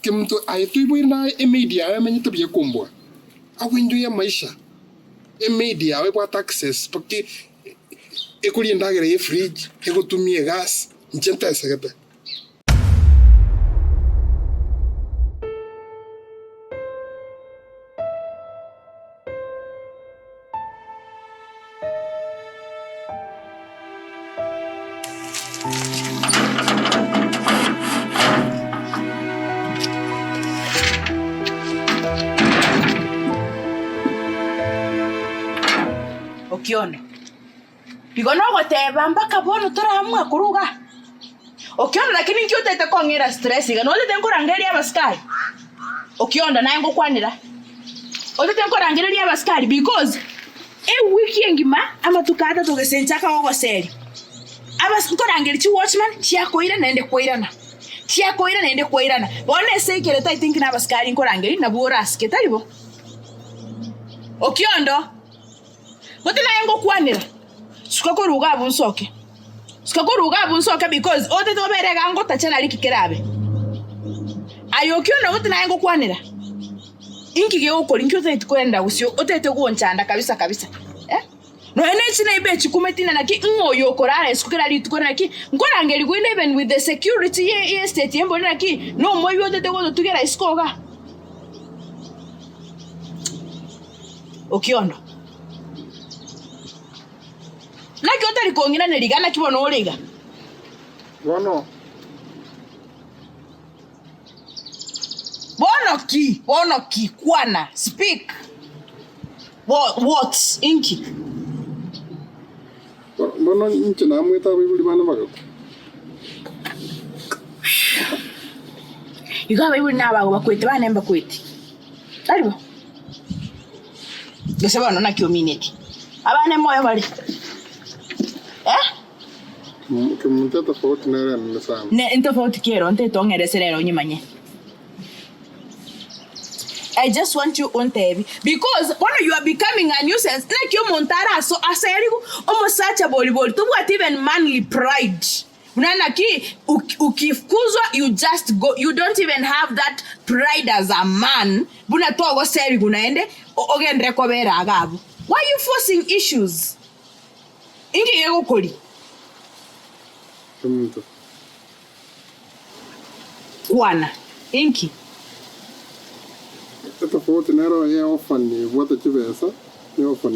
Kemunto aye toiboire naye emaid yaye emenyete buya kombua. Ago enjoy amaisha, emaid yago ebwate access mpaka ekoria endagera ye fridge, egotumia egas, inche ntesegete. Okiondo, igo nogoteba mpaka bono toramua korwa igaa? Okiondo lakini inki otagete kong'era stress iga? Notagete nkorangererie abasikari? Okiondo naye ngokwanera, otagete nkorangererie abasikari because ewiki engima amatuko atato gose nchaka gogoseria, abas nkorangeria chiwatchman chiakoira naende kwairana, chiakoira naende kwairana. Bono ase ekero I think na abasikari nkorangeria nabwo orasike tari bo? Okiondo. Gose naye ngokwanera, suka korwa iga abwo nsoke, suka korwa iga abwo nsoke because otete obere iga ngotacha nari ki kerabe. Aye okio gose naye ngokwanera, inki gegokoria inki otagete korenda gose otagete gonchanda kabisa kabisa eh? Nonya ne chineiba echi kumeti ng'a naki ng'a oyo okorara isiko kera rituko naki, nkorangerigwa inde even with the security ye ye estate embori naki, na omoibi otagete gototugera isiko igaa. Okiondo. Naki otari kong'iraneria iga, naki bono ore iga? Bono. Bono ki? Bono ki? Kwana, speak. What? Inki? Bono inche namwete abaibori bane bagakwa. Igo abaibori nabago bakwete, bane mbakwete. Tari bo? Gose bono naki omineti? Abana emoyo bare? Eh? Kemunto etofauti nere enene sana. Ne entofauti ki ero ntaete ong'erese rero onyimanye. I just want you ontebi because bono you are becoming a nuisance naki omonto araso aserigwe omosacha bori bori tobwati even manly pride. Buna naki ukifukuzwa you just go you don't even have that pride as a man buna togoserigwa naende ogenderere kobera iga abwo. Why you forcing issues? Inki gegokoria? Omonto. Kwana, inki? Etofauti nero ye orphan ebwate chibesa ne orphan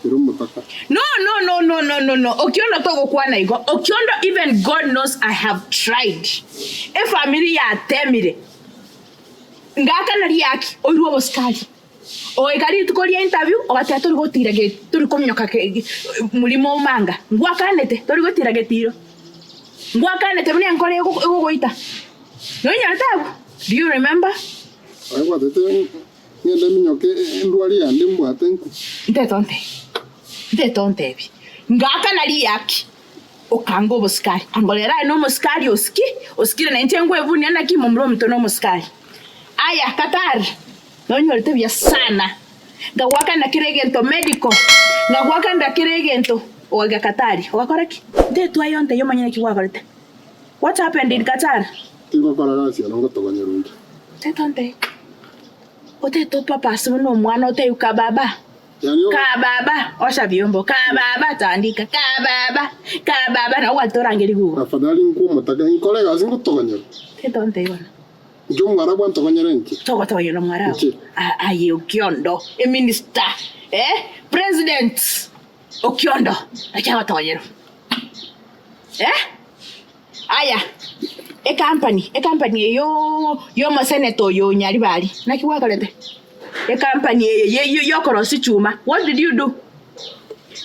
ere omotaka. No no no no no no no Okiondo togokwana igo Okiondo even God knows I have tried efamiri yatemire ngakana riaki oirwe obosikari ogoika rituko ria interview ogateba tori gotira ge tori kominyoka ke murimo omanga ngwakanete tori gotira getiro ngwakanete buna enkoro egogoita nonyorete abwo do you remember? Aye gwatete Ng'ende eminyoke endwari yande mbwate nkwe. Ntete ontebie, ntete ontebie, Ngaakana riaki, okanga obosikari. Ango rero aye nomosikari osiki, osikire na inche nkwebunia naki momura ominto nomosikari. Aya Qatar, nonyorete buya sana, ngagoakanera kera egento medical, ngagoakanera kera egento, ogaika Qatar, ogakora ki? Ntete aye ontebie omanye naki gwakorete. What happened in Qatar? Tingokora gasi ero ngotogonyerwa inche. Tete ontebie. Otete opapase buna omwana otaiyo kababa, Yaani o- kababa, osha vyombo, kababa, tandika, kababa, kababa, nabo gwatorangeria igo. Afadhali nkwe omotaka nkore egasi ngotogonyerwa. Tete ontebie bono. Inche omwarabu antogonyere inche. Togotogonyera omwarabu. Inche. A- Aye Okiondo, eminister, eh, president Okiondo, naki agotogonyerwa? Eh? Aya, ecompany, ecompany eye y'omoseneta oyo o Nyaribari, naki gwakorete? Ecompany eye ye- ye- yokorosia chuma, what did you do?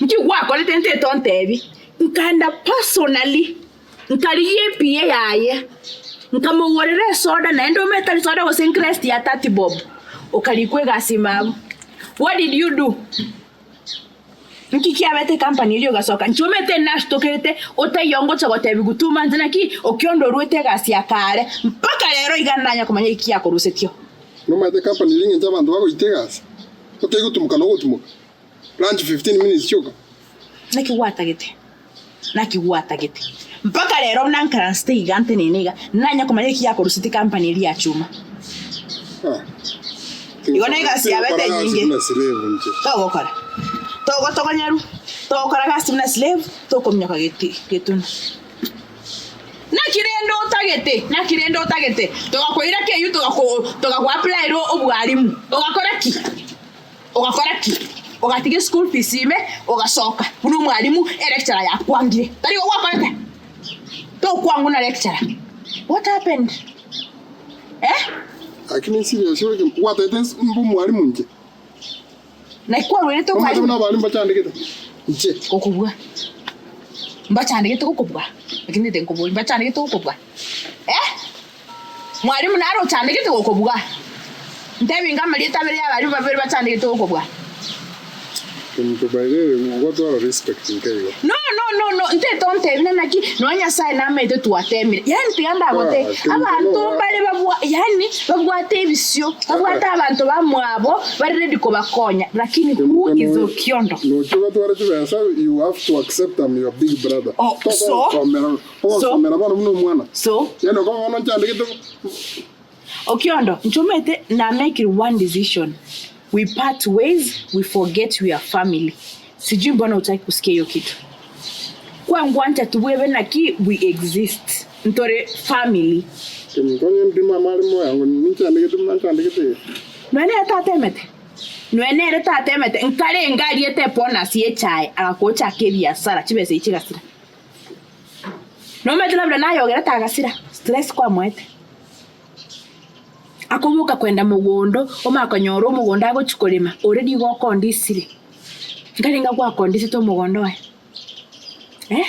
Nki gwakorete ntete ontebi? Nkaenda personally, nkarigia ePA yaye, nkamogorera esoda naende omanyete tari soda gose ncrest ya 30 bob, okarikwa egasi ime abwo. What did you do? Nki kiabete ecompany eria ogasoka? Inche omanyete nasitokete otaiyo ngocha gotebigwa 2 months naki okionde oruete egasi ya kare mpaka rero iga nanya komanya eki kiakorusetio. Nomanyete ecompany eria eng'encho abanto bagoita egasi, otari gotimoka na ogotimoka, lunch 15 minutes chioka. Naki gwatagete? Naki gwatagete? Mpaka rero buna nkaransete iga ntenene iga, nanya komanya eki yakoruseti company eria ya chuma. Igo na egasi yabete enyinge. Togokora. Togotogonyeru, togokora gasi buna slave, tokominyoka geti getunu. Naki rende otagete? Naki rende otagete? Togakoira KU togako togago applyera obwalimu. Ogakora ki? Ogakora ki? Ogatiga eschool fees ime, ogasoka buna omwalimu electurer yakwangire. Tari igo gwakorete? Tokwangwa na lecturer. What happened? Eh? Lakini serious ore gwatete mbe omwalimu inche. Naki kwarwerete Omanyete omwalimu? buna abalimu bachandegete inche. Gokobua. Mbachandegete gokobua? Lakini nete nkoboria, mbachandegete gokobua? Eh? Mwalimu nare ochandegete gokobua? Ntebi inga amarieta abere y'abalimu babere bachandegete gokobua. Omonto by the way ogotwara respect nkeigo. No no no no ntete ontebi na naki nonya Nyasaye namaete twatemire yaani tiga ndagotebi Ah, keri abanto no mbare babwa yaani babwate ebisio babwate abanto bamwabo bare ready kobakonya lakini who is Okiondo? Nochi ogatwara chibesa you have to accept I'm your big brother. Oh, so Togosomera so ogosomera bono buna omwana. so Yaani okoba bono nchandegete Okiondo, inche omanyete na make one decision, we part ways, we forget we are family, sijui mbona hutaki kusikia hiyo kitu. Kwangwancha tibwebe naki we exist, ntore family. Kemunto onye ndi mama are moyo ango ninchandegete buna nchandegete iga. Nonya nere tatemete, nonya nere tatemete, nkarenge ariete ebonus y'echae agakochaka ebiasara chibesa echi chigasira. Nomanyete labda nayogerete agasira, stress kwamoete. Akoboka kwenda mogondo, omanye konyora omogondo agochia korema, already igo okondisire. Nkarenge gwakondisete omogondo oye eh?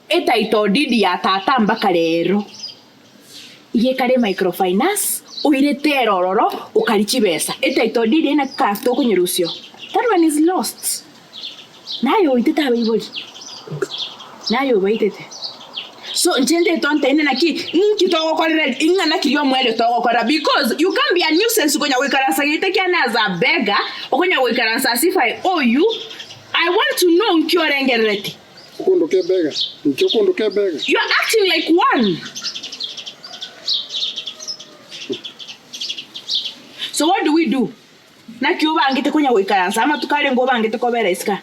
Etitle deed ya tata mpaka rero, iga ekare microfinance, oirete ere ororo, okaria chibesa. Etitle deed eye naki kare tokonyerusia oo, that one is lost. Naye oitete abaibori, naye obaitete. So inche ntete onteine naki inki togokorera ing'ana ki riomoerio togokora because you can't be a nuisance konya goikaransa geita kiane as a beggar, okonya goikaransa as if I owe you, I want to know nki orengerereti. Okondoka ebega, inche okondoka ebega. You are acting like one. So what do we do? Naki obangete konya goikaransa amatuko arenge obangete kobera isiko aa?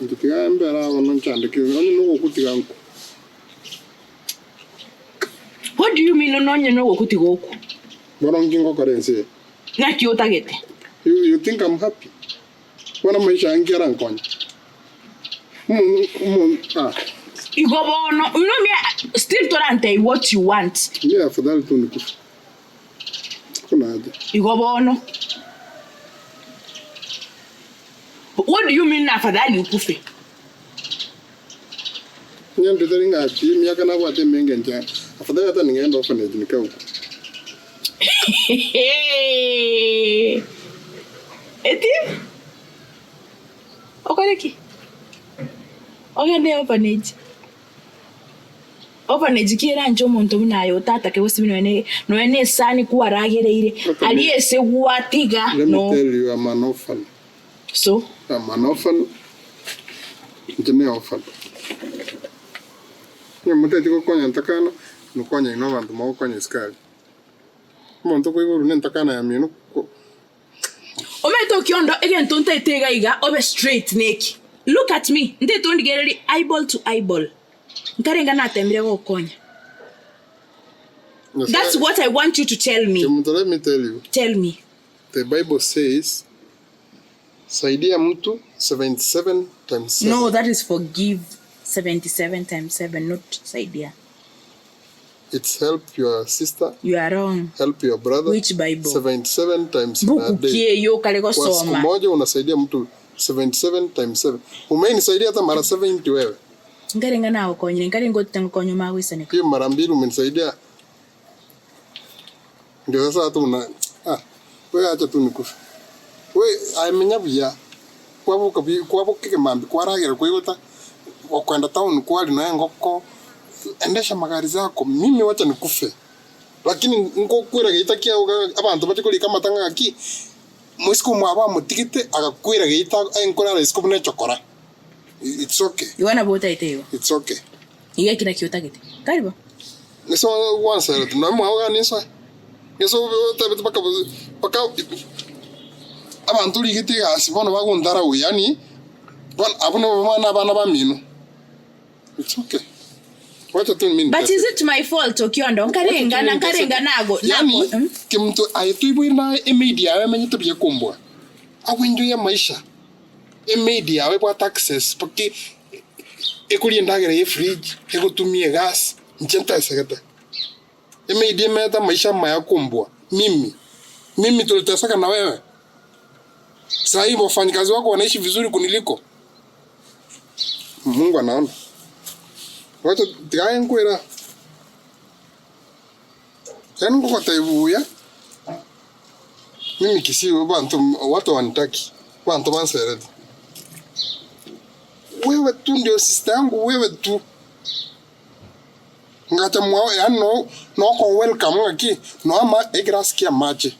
Inche tiga mbere aa bono nchandeke, onye nogoku tiga nkwe. What do you mean nonye nogoku tiga okwe? Bono nki ngokora ense eye? Naki otagete? You, you think I'm happy? Bono amaisha aya nki arankonye? Omo, omo, ah. Igo bono, you know me, still torantebie what you want. Inche afadhali tu nikufe. Hakuna haja. Igo bono. What do you mean afadhali ukufe? Onye tari ng'a ati emiaka nabwate emenge inche afadhali hata ning'enda orphanage nikae huko. Eti okore ki? Ogende orphanage. Orphanage ki eranche omonto buna aye otatake gose buna nonya nonya na esani kwaragereire aria ase gwatiga Let me no. tell you I'm an orphan. So. I'm an orphan. Inche ne orphan. Onye moteti gokonya ntakana, nokonya inwe abanto mogokonya isiko aria. Omonto okoiborwa ne ntakana ya mino ko. Omanyete okiondo egento ntaete iga iga obe straight neki. Look at me, ntaete ondigererie eyeball to eyeball. Nkarenga natemire gokonya. That's what I want you to tell me. Kemunto let me tell you. Tell me. The bible says saidia mtu 77 times 7. No, that is forgive 77 times 7, not saidia. It's help your sister. You are wrong. Help your brother. Which Bible? 77 times in a Buku day. ki eyio okare Kwa siku gosoma. moja unasaidia mtu 77 times 7. Umenisaidia hata mara 70 wewe. Nkarenge nagokonyire, nkarenge otete ngokonya omanye goisaneka. Hiyo mara mbili umenisaidia. Ndio sasa hata una ah, wewe acha tu nikufe. We aye buya kwaboka kwaboka ekemambia kwaragera kwaigota okoenda town kwari nonya engoko endesha magari zako mimi wacha nikufe. Lakini nkokwera geita kiao abanto bache korika amatanga ng'aki moiseke omwabo amotigete agakwera geita aye nkorara isiko buna echokora. It's okay. Igo nabo otaete igo. It's okay. Igo eki nakio otagete. Tari bo? Nise gwanserete nonya mwao gani nsoe. Nise otebete mpaka mpaka abanto origete egasi bono bagontarau yaani bono abwo nabo abana abana bamino. It's okay. Wacha tu mimi But niteseke. is it my fault Okiondo? Wacha tu Nkarenga mimi nkarenga niteseke. nago Yaani nako mm? kemunto aye toiboire naye emaid yaye emenyete buya kombua. Ago-enjoy amaisha. Emaid yao ebwate access mpaka ekoria endagera ye fridge, egotumia egas, inche ntesegete. Emaid emeete amaisha amaya kombua mimi, mimi tuliteseka na wewe? Sahii wafanyikazi wako wanaishi vizuri kuniliko? Mungu anaona. Wacha tiga nkwera. Yaani ngogotebia buya, mimi Kisii abanto watu hawanitaki, abanto bansereti. Wewe tu ndio sister yangu wewe tu. Ngacha mwao yaani no noko welcome ng'aki no ama egrasi kia amache.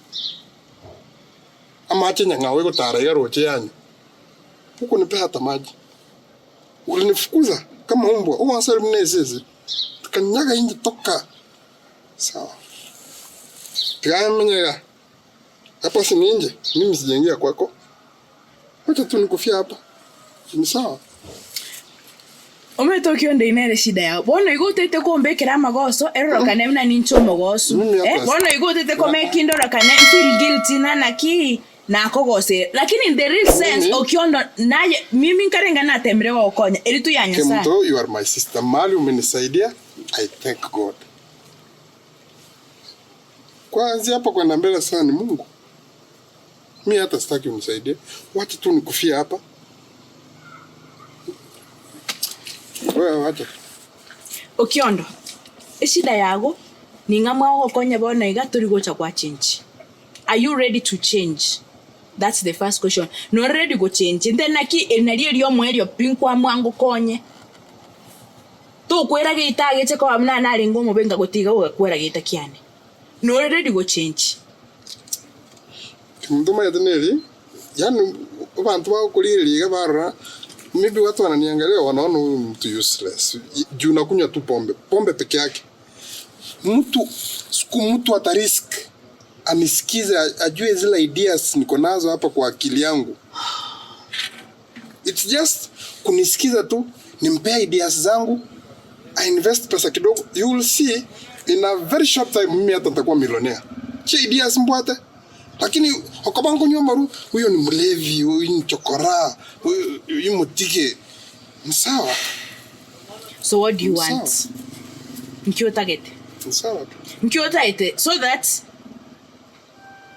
Amache nyang'au egotara iga roche yanywa. Hukunipea hata maji. Ulinifukuza kama umbwa, ogwansere buna esese. Kanyaga inche toka. Sawa. Tiga amenye iga. Hapa si ni nje, mimi sijaingia kwako. Wacha tu nikufie hapa. Ni sawa. Omanyete okionde nere shida yao. Bono igo otaete kombekera amagoso erorokane buna ninche omogosu. Mimi hata Eh, bono igo otaete komeka indorokane feel guilty na naki nakogosire. Lakini in the real sense Mimi- okiondo naye mimi nkarenga natemire gogokonya eri tu ya Nyasaye. Kemunto, you are my sister. Mahali umenisaidia, I thank God. Kwanzia hapa kwenda mbele sasa ni Mungu. Mi hata sitaki unisaidie, wacha tu nikufie hapa. Wewe wacha. Okiondo, eshida yago ning'a mwagokonya bono iga tori gocha gwa change. Are you ready to change? That's the first question. Nore ready go change? Inte naki eri nario eriomoerio pi nkwamua ngokonye. Tokwera geita ageche koba buna narenge omobe nkagotiga ogakwera geita kiane. Nore ready go change? Omonto omanyete neri, yaani abanto bagokorigereria iga barora, maybe watu wananiangalia wanaona huyu mtu useless, juu nakunywa tu pombe, pombe peke yake. Mtu siku mtu ata risk anisikize ajue zile ideas niko nazo hapa kwa akili yangu. It's just kunisikiza tu, nimpea ideas zangu, I invest pesa kidogo, you will see in a very short time mimi hata nitakuwa millionaire. Che ideas mbwate. Lakini okoba nkonywa amaru, huyo ni mlevi, huyu ni chokora, huyu huyu mutike. Ni sawa. So what do you Ni sawa. want? Nki otagete? Ni sawa tu. Nki otaete so that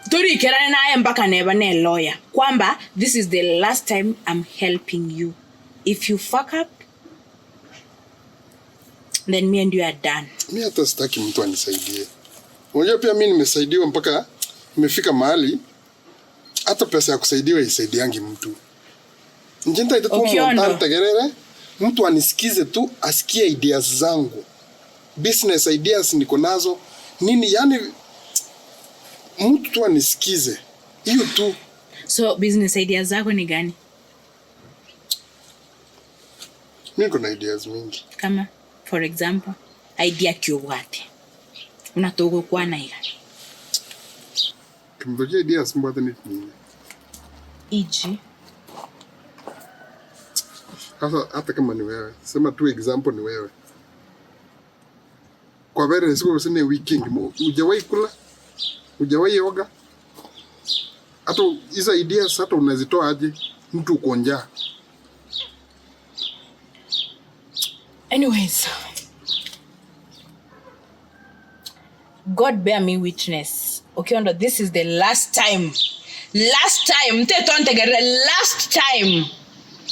Torikerane naye mpaka neba ne lawyer kwamba this is the last time I'm helping you if you fuck up then me and you are done. Mi hata sitaki mtu anisaidie. Unajua pia mi nimesaidiwa mpaka nimefika mahali hata pesa ya kusaidiwa isaidiangi mtu. Inche ntaete tu Okiondo. omonto antegerere, mtu anisikize tu asikie ideas zangu. Business ideas niko nazo nini yani mtu tu anisikize hiyo tu. So business ideas zako ni gani? Mi niko na ideas mingi. Kama for example idea ki obwate buna togokwana iga. Kimtokia ideas mbwate ni nyingi. Eg. Sasa hata kama ni wewe, sema tu example ni wewe. Kwabere siku gose ne wiki engima hujawahi kula, hujawahi oga. Hata hizo ideas hata unazitoa aje? Mtu uko njaa. Anyways, God bear me witness. Okiondo, this is the last time. Last time. Ntetontegerere last time.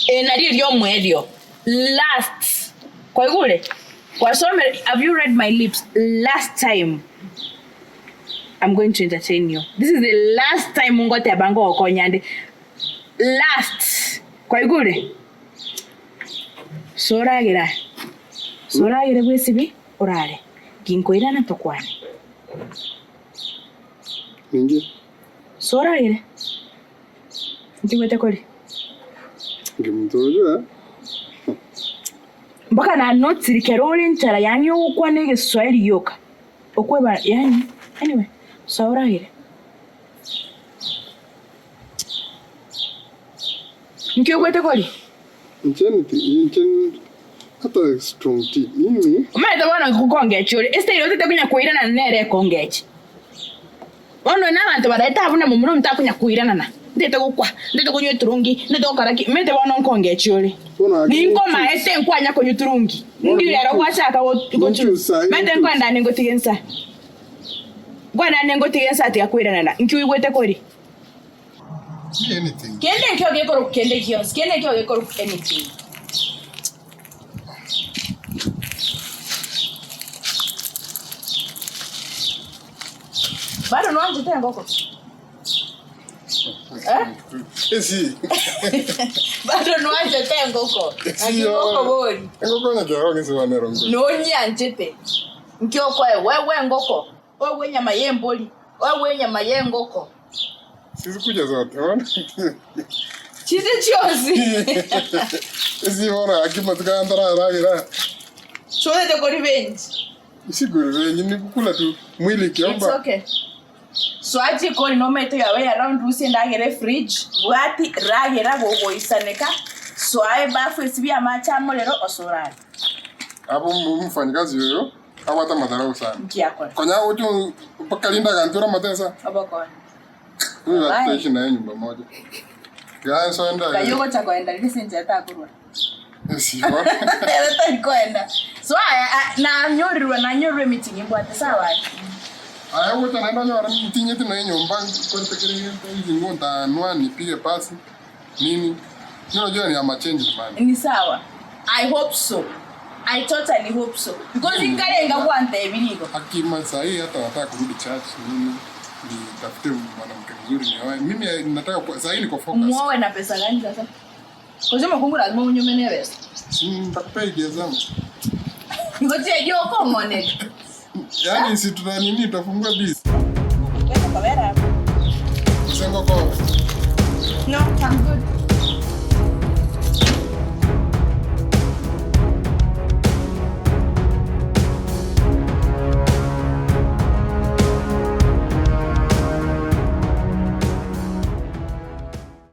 Eri nario eriomoerio. Last. Kwaigure? Kwasomire, have you read my lips? Last time. I'm going to entertain you. This is the last time ngoteba ngogokonya nde. Last. Kwaigure? Soragera. Soragere bwesibi orare. Ginkoirana tokwane. Ninki? Soragere. Ntigwete koria. Nki monto oria. Mpaka nanotiri kero ore enchara yaani ogokwana egeswahili gioka okweba yaani anyway sawa oragere. Nki ogwete koria? Inche inche hata strong tea mimi. Omanyete bono nkongechi ore esitayiri otete konya koiranana nere ekongechi. Bono na abanto baraete abwo na momura omonto takonya koiranana, ntete gokwa, ntete konywa eturungi, ntete gokora ki, omanyete bono nkongechi ore. Ninkomaete nkwanya konywa turungi, ninki rero gwachaka gochuru, omanyete nkoenda ande ngotige nsa, nkoenda ande ngotige nsa tiga koiranana, nki oigwete kori? Kende nkio gekorokwa kende gionsi, kende nkio gekorokwa anything. Bado nwanchete engoko? Eh? Esi. Bado nwanchete engoko? Naki ngokobori. Engoko onye kero gesibanero ngoko. Nonyianchete. Nki okoegwa? Oegwe engoko, oegwe enyama y'embori, oegwe enyama y'engoko. Sisi kuja zote bono. Chise chionsi. Esi bono aki matuko aya ntararagera. Chorete kori benji. Siku venye ni kukula tu mwili It's ikiomba. okay. Soa jikoni nomaete yabe ya round rusia endagera efridge bwati ragera gogoisaneka soa ebafu esibie amache amorero osorare. Hapo mfanyikazi oyo abwate amadharau sana. Nki akora? Konya gocha mpaka rinde agantura amatesa. Obokonyi. Huyu hatutaishi naye nyumba moja. Tiga nsoe Kayo ndagera. ogocha koenda riria ase enchera takorwa. Sibo. Ere tari koenda. So aya a- nanyorirwe nanyorirwe emitingi mbwate sawa aye. Aya ogocha naende onyore ntinyeti nonya enyomba nkorete kera egento hivi ngontanwa nipige pasi nini. Unajua ni ama change man. Ni sawa. I hope so. I totally hope so. Because nkarenga gwantebirie igo. Akima sahi hata nataka kurudi church nini nitafute mwanamke mzuri nioe. Mimi eh, nataka kwa sahi niko focus. Muowe na pesa gani sasa? Gose omokungu lazima onyume na ebesa. Si nitakupea idea zangu. Ngochia erio okong'oneria. Yaani si tuna nini tutafungua biz. Kwenda kobera abwo. Gose ngoko. No, I'm good.